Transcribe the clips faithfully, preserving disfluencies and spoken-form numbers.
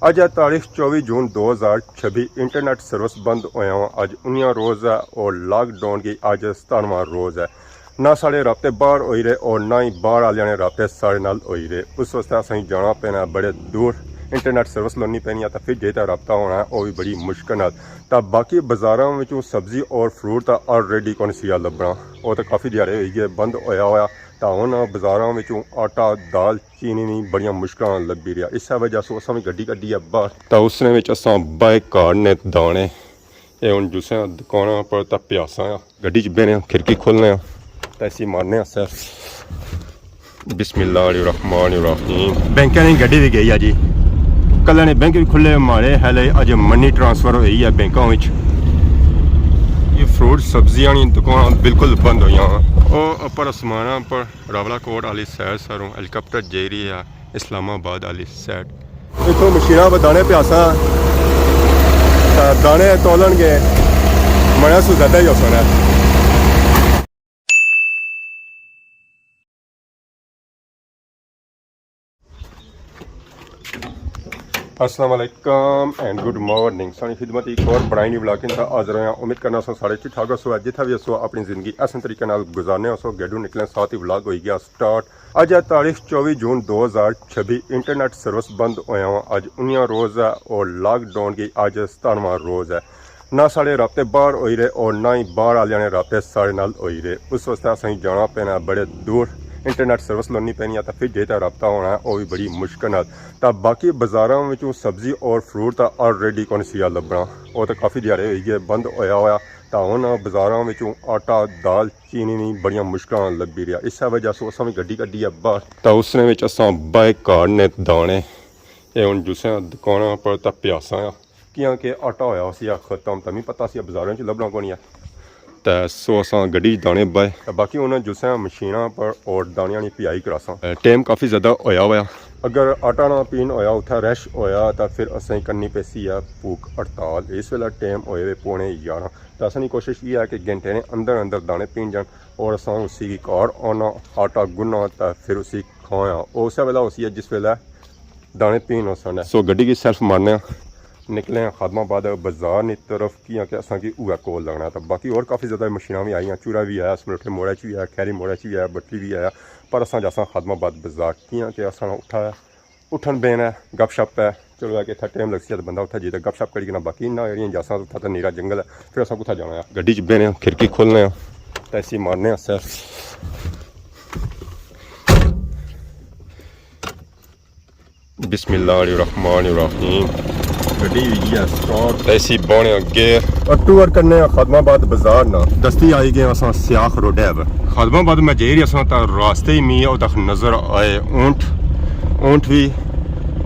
اج ہے تاریخ چوبی جون دو ہزار چھبی، انٹرنیٹ سروس بند ہویا ہوا اج انیاں روز ہے، اور لاک ڈاؤن کی اج ستانواں روز ہے۔ نہ ساڑے رابطے باہر ہوئی رہے اور نہ ہی باہر آلیاں نے رابطے ساڑے نال ہوئی رہے۔ اس واسطے اساں جانا پینا ہے بڑے دور، انٹرنیٹ سروس لونی پینی ہے، تاں پھر جے تاں رابطہ ہونا ہے، او بھی بڑی مشکل نال۔ تاں باقی بازاراں وچوں سبزی اور فروٹ تاں آلریڈی کون سیا لبنا، او تاں کافی دیہاڑے ہوئی گئے بند ہویا ہویا۔ تاں ہن بازاراں وچوں آٹا، دال، چینی وی بڑیاں مشکلاں نال لبھی رہیا۔ اسے وجہ سوں اساں وی گڈی کڈی ہے باہر۔ تاں اس نے وچ اساں بائے کارڈ نے دانے۔ اے ہن جسے دکاناں پر تاں پیاساں آ۔ گڈی چ بینے آں، کھڑکی کھولنے آں۔ تاں اسی مارنے آں سر۔ بسم اللہ الرحمن الرحیم۔ بینکاں نی گڈی وی گئی آ جی۔ کلے نے بینک وی کھلے مارے، ہلے اج منی ٹرانسفر ہوئی ہے بینکاں وچ۔ یہ فروٹ سبزیاں نی دکان بالکل بند ہوئی آں۔ او اپر آسماناں پر راولا کوٹ آلی سائیڈ ساروں ہیلی کاپٹر جائی رہی ہے اسلام آباد آلی سائیڈ۔ اتھوں مشیناں پر دانے پیاساں، تاں دانے تولن گے، مڑا سو زیادہ ہی ہوسن ہے۔ السلام علیکم اینڈ گڈ مارننگ۔ سانی خدمت ایک اور بڑائی نی ولاگ کے ساتھ حاضر ہویا۔ امید کرنا سو سارے ٹھیک ٹھاک ہو سو، جتھا بھی ہو سو اپنی زندگی احسن طریقے نال گزارنے ہو سو۔ گیڈو نکلے ساتھ ہی ولاگ ہوئی گیا سٹارٹ۔ اج ہے تاریخ چوبی جون دو ہزار چھبی، انٹرنیٹ سروس بند ہویا ہوا اج انیاں روز ہے، اور لاک ڈاؤن کی اج ستانواں روز ہے۔ نہ ساڑے رابطے باہر ہوئی رہے اور نہ ہی باہر آلیاں نے رابطے ساڑے نال ہوئی رہے۔ اس واسطے اساں جانا پینا بڑے دور، انٹرنیٹ سروس لونی پینی ہے، تاں پھر جے تاں رابطہ ہونا ہے، او بھی بڑی مشکل نال۔ تاں باقی بازاراں وچوں سبزی اور فروٹ تاں آلریڈی کون سیا لبنا، او تاں کافی دیہاڑے ہوئی گئے بند ہویا ہویا۔ تاں ہن بازاراں وچوں آٹا، دال، چینی وی بڑیاں مشکلاں نال لبھی رہیا۔ اسے وجہ سوں اساں وی گڈی کڈی ہے باہر۔ تاں اس نے وچ اساں بائے کارڈ نے دانے۔ اے ہن جسے دکاناں پر تاں پیاساں آ، کیاں کہ آٹا ہویا ہوسی آ ختم، تاں می پتہ سی بازاراں چ لبنا کونی آ۔ تاں سو اساں گڈی چ دانے بائے۔ تاں باقی انہاں جسے مشیناں پر اور دانیاں نی پیائی کراساں۔ ٹائم کافی زیادہ ہویا ہویا۔ اگر آٹا نہ پین ہویا، اتھا رش ہویا، تاں پھر اساں کنی پیسی آ بھوک ہڑتال۔ اس ویلے ٹائم ہوئے وے پونے یارہ۔ تاں اساں نی کوشش یہ ہے کہ گھنٹے نے اندر اندر دانے پین جان اور اساں اسی کی کار آنا، آٹا گنا تاں پھر اسی کھایا۔ او اسے ویلے ہوسی ہے جس ویلے دانے پین ہوسن۔ سو گڈی کی سیلف مارنے آں، نکلے آں خادم آباد بازار نی طرف، کیاں کہ اساں کی اوہے کول لگنا۔ تاں باقی اور کافی زیادہ مشیناں وی آئیاں، چورا وی آیا، سملوٹھے موڑے چ وی آیا، کھیری موڑے چ وی آیا، بٹلی وی آیا، پر اساں جاساں خادم آباد بازار، کیاں کہ اساں اٹھا اٹھن بین ہے، گپ شپ ہے۔ چلو ہے کہ اتھا ٹائم لگسی ہے تاں بندہ اتھا جی تاں گپ شپ کری کنا، باقی انہاں ایریاں جاساں تاں اتھا تاں نیرا جنگل ہے، پھر اساں کتھا جانا ہے؟ گڈی چ بینے آں، کھڑکی کھولنے آں، تاں اسی مارنے آں سر۔ بسم اللہ الرحمن الرحیم۔ گڈی ہوئی ہے سٹارٹ۔ تاں اسی بانے آں گیئر۔ اور ٹور کرنے آں خادم آباد بازار نا۔ دستی آئی گئے اساں سیاخ روڈے پر۔ خادم آباد میں جائی رہی اساں تاں راستے ہی می او تک نظر آئے اونٹ، اونٹ وی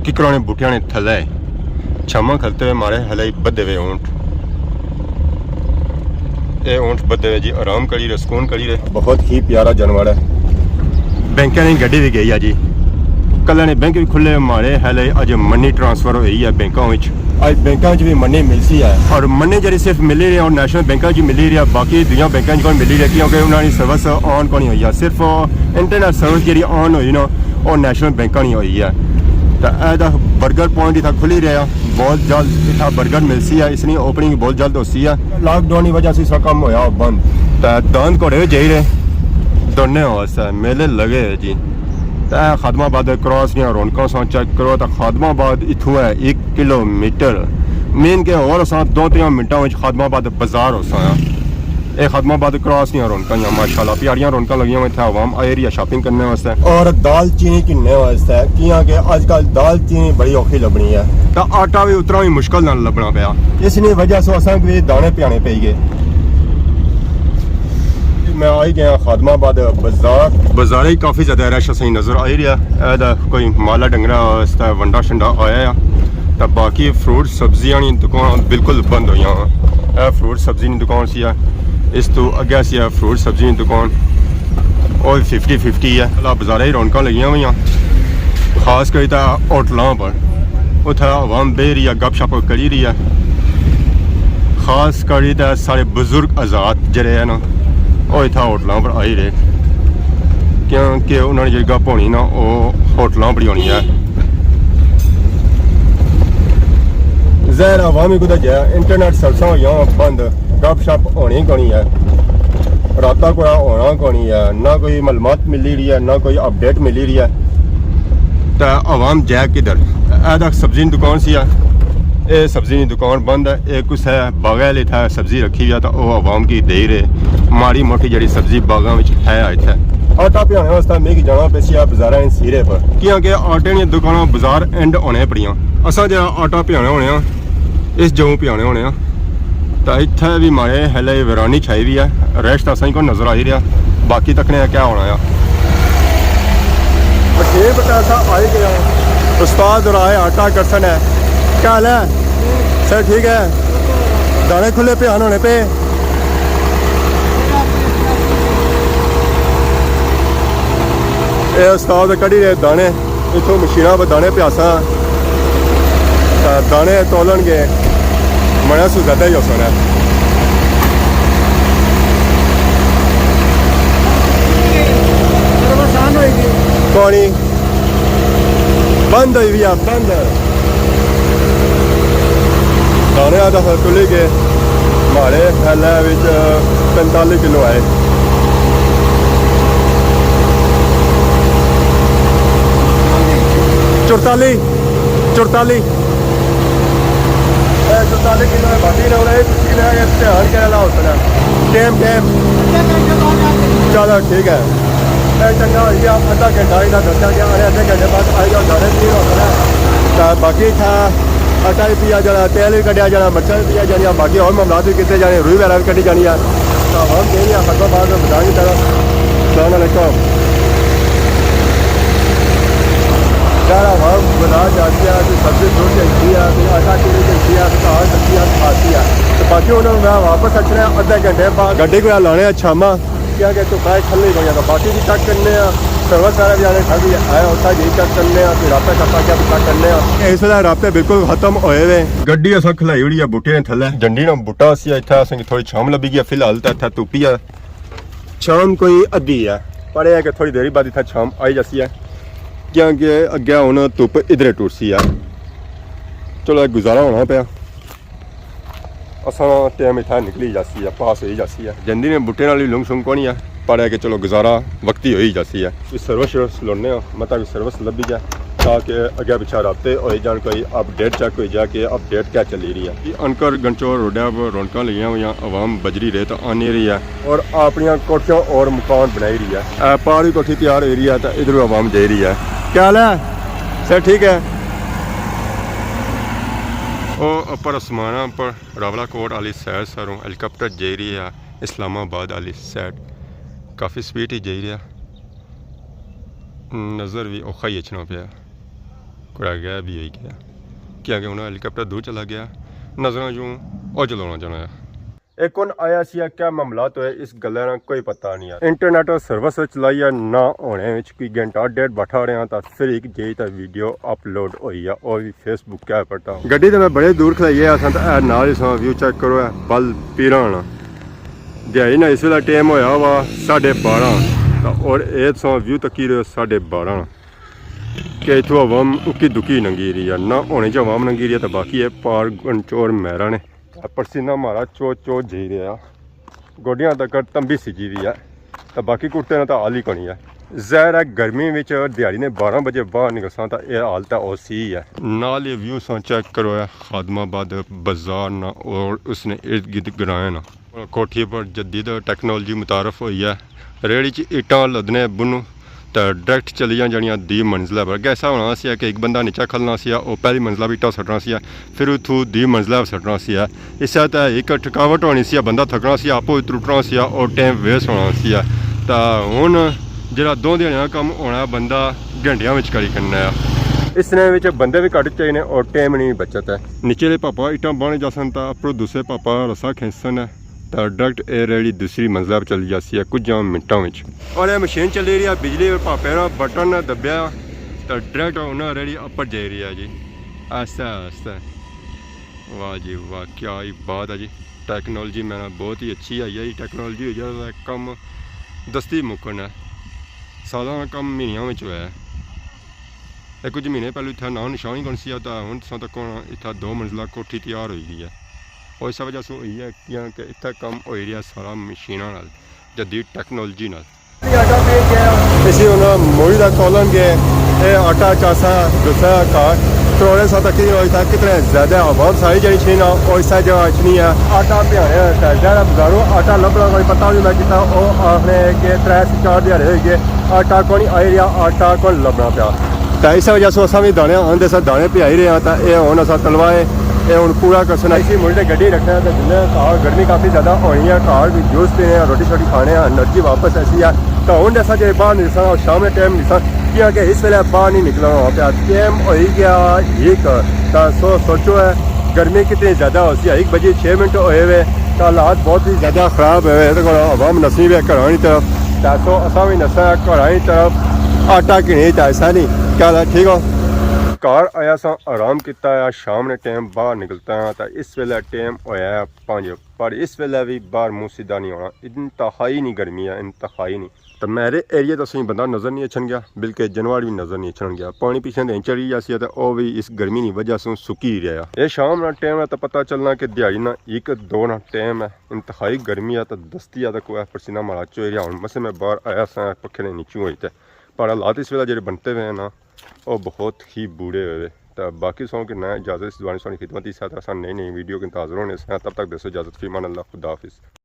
ککراں نے بوٹیاں نے تھلے چھاواں کھلتے ہوئے مارے ہلائی بدھے ہوئے اونٹ۔ اے اونٹ بدھے ہوئے جی آرام کری رہے، سکون کری رہے۔ بہت ہی پیارا جانور ہے۔ بینکاں نی گڈی وی گئی ہے جی۔ کلے نے بینک وی کھلے مارے ہلے اج منی ٹرانسفر ہوئی ہے بینکاں وچ۔ اج بینکاں وچ وی منی ملسی ہے۔ اور منی جڑی صرف ملی رہی ہے اور نیشنل بینکاں وچ ملی رہی ہے، باقی دویاں بینکاں وچ کوئی ملی رہی ہے کیونکہ انہاں نی سروس آن کونی ہوئی ہے، صرف انٹرنیٹ سروس جڑی آن ہوئی نا، او نیشنل بینکاں نی ہوئی ہے۔ تے اے دا برگر پوائنٹ اتھا کھلی رہیا، بہت جلد اتھا برگر ملسی ہے، اس نی اوپننگ بہت جلد ہوسی ہے۔ لاک ڈاؤن نی وجہ سے اس طرح کم ہویا بند۔ تے داند گھوڑے وی جائی رہے، دوڑنے واسطے میلے لگے ہوئے جی۔ تے خادم آباد کراس نیاں رونقاں ساں چیک کرو، تے خادم آباد اتھوں ہے ایک کلومیٹر۔ مین کہ اور اساں دو تریاں منٹاں وچ خادم آباد بازار ہوساں۔ اے خادم آباد کراس نیاں رونقاں ہیاں، ماشاءاللہ پیاریاں رونقاں لگیاں ہوئے، اتھے عوام آئی رہی ہے شاپنگ کرنے واسطے۔ اور دال چینی گھننے واسطے، کیاں کہ اج کل دال چینی بڑی اوکھی لبنی ہے۔ تے آٹا وی اتنا وی مشکل نال لبنا پیا۔ اس نی وجہ سے اساں کی دانے پیانے پئی گئے۔ میں آئی گیا خادم آباد بازار۔ بازار ہی کافی زیادہ رش اساں نظر آئی رہیا۔ اے دا کوئی مالا ڈنگرا واسطے ونڈا شنڈا آیا ہے۔ تے باقی فروٹ سبزیاں نی دکان بالکل بند ہوئی آں۔ اے فروٹ سبزی نی دکان سی ہے، اس تو اگے سی ہے فروٹ سبزی نی دکان، او ففٹی ففٹی ہے۔ اللہ بازارے ہی رونقاں لگیاں ہوئیاں، خاص کری تے ہوٹلاں پر، اتھے عوام بہی رہی ہے، گپ شپ کری رہی ہے۔ خاص کری تے سارے بزرگ حضرات جڑے ہیں نا، او اتھا ہوٹلاں پر آئی رہے، کیونکہ انہاں نے جڑی گپ ہونی نا، او ہوٹلاں پر ہی ہونی ہے۔ ظاہر عوام ہی کدھر جائے، انٹرنیٹ سروساں ہوئی جانا بند، گپ شپ ہونی کونی ہے، رابطہ کوئی ہونا کونی ہے، نہ کوئی معلومات ملی رہی ہے، نہ کوئی اپڈیٹ ملی رہی ہے۔ تے عوام جائے کدھر؟ اے تک سبزی نی دکان سی ہے، اے سبزی نی دکان بند ہے۔ اے کسے باغے آلے اتھا سبزی رکھی ہوئی ہے، تے او عوام کی دے رہے، ماڑی موٹی جڑی سبزی باغاں وچ ہے اتھے۔ آٹا پیانے واسطے میں کی جانا پیسی ہے بازاراں سیرے پر، کیونکہ آٹے نی دکاناں بازار اینڈ ہونے پڑیاں۔ اساں جڑا آٹا پیانے ہونے آں، اس جگہوں پیانے ہونے آں۔ تے اتھے بھی ماڑے ہلے ویرانی چھائی ہوئی ہے، رش تاں اساں کو نظر آئی رہیا، باقی تکنے آں کیا ہونا ہے۔ مشین پہ پیسہ آئی گیا، استاد اور آئے آٹا کرسن ہے۔ کیا حال ہے؟ سر ٹھیک ہے؟ دانے کھلے پیان ہونے پہ۔ اے استاد کڈی رہے دانے۔ اتھوں مشیناں پہ دانے پیاساں، تے دانے تولن گے، منا سو زیادہ ہی ہوسن ہے۔ پانی بند ہوئی ہوئی ہے، بند۔ دانے آ تے تلی گئے، ماڑے خیالے وچ پینتالی کلو آئے۔ چرتالی، چرتالی۔ اے چرتالی کلو ہے، باقی نہ ہونا، اے کچھ نہ ہے، دھیان کرے لا ہوتا ہے۔ ٹائم، ٹائم۔ چلو، ٹھیک ہے۔ اے چنگا ہوئی گیا، ادھا گھنٹہ ہی نہ دسیا گیا، ارے ادھے گھنٹے بعد آئی جاؤ، جانے تھی ہوتا ہے۔ تے باقی تھا آٹا بھی پیا جانا، تیل بھی کڈیا جانا، مرچاں بھی پیا جانیاں، باقی اور معاملات بھی کیتے جانے، روئی وغیرہ بھی کڈی جانی ہے۔ تو ہم دے رہے ہیں ختم بعد میں بتائیں گے۔ السلام علیکم۔ یار، ہم بازار جاتی ہے، کوئی سبزی فروٹ چاہیے ہے، کوئی آٹا چینی چاہیے ہے، کوئی دال چاہیے ہے، کھاتی ہے۔ تو باقی انہوں نے میں واپس اچھنا ہے ادھے گھنٹے بعد۔ گڈی کو لانے اچھا ما کیا کہ تو کائے کھلنے ہی بڑھیا تھا، باقی بھی چیک کرنے ہیں۔ سروس سارا بھی آنے ٹھاک ہی آیا ہوتا ہے، یہی چیک کرنے ہیں، کوئی رابطہ شابطہ کیا بھی چیک کرنے ہیں۔ اس ویلے رابطے بالکل ختم ہوئے ہوئے۔ گڈی اساں کھلائی ہوئی ہے بوٹے نے تھلے، جنڈی نا بوٹا سی، اتھا اساں کی تھوڑی چھاں لبھی گئی، فی الحال تے اتھا تپی ہے۔ شام کوئی ادھی ہے، پر یہ ہے کہ تھوڑی دیر بعد اتھا شام آئی جاسی ہے، کیونکہ اگے ہن تپ ادھر ٹرسی ہے۔ چلو، ایک گزارا ہونا پیا، اساں ٹائم اتھا نکلی جاسی ہے، پاس ہوئی جاسی ہے۔ جندی نے بوٹے نال ہی لنگ شنگ کونی ہے، پر ہے کہ چلو، گزارا وقتی ہوئی جاسی ہے۔ کوئی سروس شروس لوڑنے ہاں، مطلب کوئی سروس لبھی جائے، تاکہ اگے پچھا رابطے ہوئی جان، کوئی اپڈیٹ چیک ہوئی جائے کہ اپڈیٹ کیا چلی رہی ہے۔ انکر گنچور روڈا پر رونقاں لگیاں ہوئیاں، عوام بجری رہے تو آنی رہی ہے۔ اور اپنیاں کوٹھیاں اور مکان بنائی رہی ہے۔ اے پار وی کوٹھی تیار ہوئی رہی ہے تے ادھروں عوام جائی رہی ہے۔ کیا حال ہے؟ سر ٹھیک ہے؟ او اپر آسماناں پر راولا کوٹ آلی سائیڈ ساروں ہیلی کاپٹر جائی رہی ہے، اسلام آباد آلی سائیڈ۔ کافی سپیڈ ہی جائی رہی ہے۔ نظر وی اوکھا ہی اچھنا پیا۔ کوڑا غائب ہی ہوئی گیا۔ کیونکہ انہاں ہیلی کاپٹر دور چلا گیا۔ نظراں چوں اوجھل ہونا چاہنا ہے۔ اے کون آیا سی یا کیا معاملات ہوئے، اس گلا نا کوئی پتہ نہیں ہے۔ انٹرنیٹ سروس وچ لائی ہے، نہ ہونے وچ کوئی گھنٹہ ڈیڑھ بیٹھا رہے ہاں، تاں پھر ایک جئی تاں ویڈیو اپلوڈ ہوئی ہے، او وی فیس بک کے پر۔ تاں گڈی تے میں بڑے دور کھلائی ہے، اساں تاں اے نال ہی ساں ویو چیک کرو، اے بل پیرا ہونا۔ دیہاڑی نا اس ویلے ٹائم ہویا وا ساڑھے بارہ، تاں اور اے تساں ویو تکی رہے ہو ساڑھے بارہ، کہ اتھوں عوام اکی دکی ننگی رہی ہے، نہ ہونے چ عوام ننگی رہی ہے، تاں باقی اے پار گنچور مہرا نے۔ پرسینہ مارا چو چو جئی رہیا، گوڈیاں تک تمبی سجی وی ہے، تے باقی کرتے نا تاں حال ہی کونی ہے۔ ظاہر ہے گرمی وچ دیہاڑی نے بارہ بجے باہر نکلساں تاں اے حال تاں او سی ہے۔ نال اے ویو ساں چیک کرو ہے خادم آباد بازار نا اور اس نے ارد گرد گرائیں نا۔ کوٹھی پر جدید ٹیکنالوجی متعارف ہوئی ہے۔ ریڑھی چ اٹاں لدنے بنو تے ڈائریکٹ چلی جان جانیاں دی منزلہ پر۔ اگے ایسا ہونا سی کہ ایک بندہ نیچا کھلنا سی، او پہلی منزلہ پر اٹاں سٹنا سی، پھر اتھوں دی منزلہ پر سٹنا سی۔ اس طرح تے ایک تھکاوٹ ہونی سی، بندہ تھکنا سی، آپو ترٹنا سی اور ٹائم ویسٹ ہونا سی۔ تے ہن جڑا دو دیہاڑیاں کم ہونا بندہ گھنٹیاں وچ کری کھڑنا ہے۔ اس نے وچ بندے بھی گھٹ چاہیے اور ٹائم نہیں بچت ہے۔ نیچے دے پاپا اٹاں بانے جاسن تے اپروں دوسرے پاپا رسا کھینچسن ہے۔ تے ڈائریکٹ اے ریڑھی دوسری منزلہ پر چلی جاسی ہے کچھ منٹاں وچ۔ اور اے مشین چلی رہی ہے بجلی پر، پاپے نا بٹن دبیا تے ڈائریکٹ انہاں ریڑھی اپر جائی رہی ہے جی، آہستہ آہستہ۔ واہ جی واہ، کیا ہی بات ہے جی۔ ٹیکنالوجی میں نا بہت ہی اچھی آئی ہے جی۔ ٹیکنالوجی ہوئی ہے کم دستی مکن ہے، سالاں نا کم مہینیاں وچ ہویا ہے۔ اے کچھ مہینے پہلو اتھا ناں نشان ہی کون سی آتا، ہن تساں تک اتھا دو منزلہ کوٹھی تیار ہوئی گئی ہے۔ اور اس وجہ سے ہوئی ہے کیونکہ اتھا کم ہوئی رہیا سارا مشیناں نال، جدید ٹیکنالوجی نال۔ اسی انہاں موڑی دا کالم کے اے آٹا چاسا دوسرا کار تروڑے سا تک کی ہوئی تھا، کتنے زیادہ عوام ساری جڑی چھی نا، اور اس جگہ اچھنی ہے۔ آٹا پیانے ہے، زیادہ بازاروں آٹا لبنا کوئی پتہ نہیں میں کیتا، او آخنے کہ ترے سے چار دیہاڑے ہوئی گئے، آٹا کون آئی رہیا، آٹا کون لبنا پیا۔ تے اس وجہ سے اساں بھی دانے آندے سا، دانے پیائی رہے ہیں، تے اے ہن اساں تلوا ہے، اے ہن پورا کرسنا۔ اسی مڑ تے گڈی رکھنا ہے، تے جلے گھر گرمی کافی زیادہ ہونی ہے، گھر بھی جوس پینے ہیں، روٹی شوٹی کھانے ہیں، انرجی واپس ایسی ہے۔ تے ہن اساں جے باہر نکلساں، شام نے ٹائم نکلساں، کیونکہ اس ویلے باہر نہیں نکلنا ہوا پیا، ٹائم ہوئی گیا ایک۔ تے سو سوچو ہے، گرمی کتنی زیادہ ہو سی، ایک بجے چھ منٹ ہوئے ہوئے، تے حالات بہت ہی زیادہ خراب ہوئے ہوئے۔ تے عوام نسی ہوئے گھراں نی طرف، تے سو اساں بھی نسا گھراں نی طرف، آٹا گھنے تے ایسا نہیں۔ کیا حال ہے؟ ٹھیک ہو؟ گھر آیا سا، آرام کیتا ہے، شام نے ٹائم باہر نکلتا ہے، تے اس ویلے ٹائم ہویا ہے پانچ، پر اس ویلے بھی باہر منہ سیدھا نہیں ہونا، انتہائی نہیں گرمی ہے، انتہائی نہیں۔ تے میرے ایریے تو سوئی بندہ نظر نہیں اچھن گیا، بلکہ جانور بھی نظر نہیں اچھن گیا۔ پانی پیچھے دے چڑھی جاسی تے او بھی اس گرمی نی وجہ سے سکی رہیا۔ اے شام نا ٹائم ہے تے پتہ چلنا کہ دیہاڑی نا ایک دو نا ٹائم ہے، انتہائی گرمی ہے تے دستی ہے تے کوئی پسینہ مارا چوئی رہیا۔ ہن مسے میں باہر آیا سا پکھے نے نیچوں ہوئی تے، پر حالات اس ویلے جڑے بنتے ہوئے ہیں نا، او بہت ہی بوڑے ہوئے۔ تے باقی سو کہ نہ اجازت اس دوانی سونی خدمت اس طرح نئی نئی ویڈیو کے انتظار ہونے سے، تب تک دیسو اجازت، فی امان اللہ، خدا حافظ۔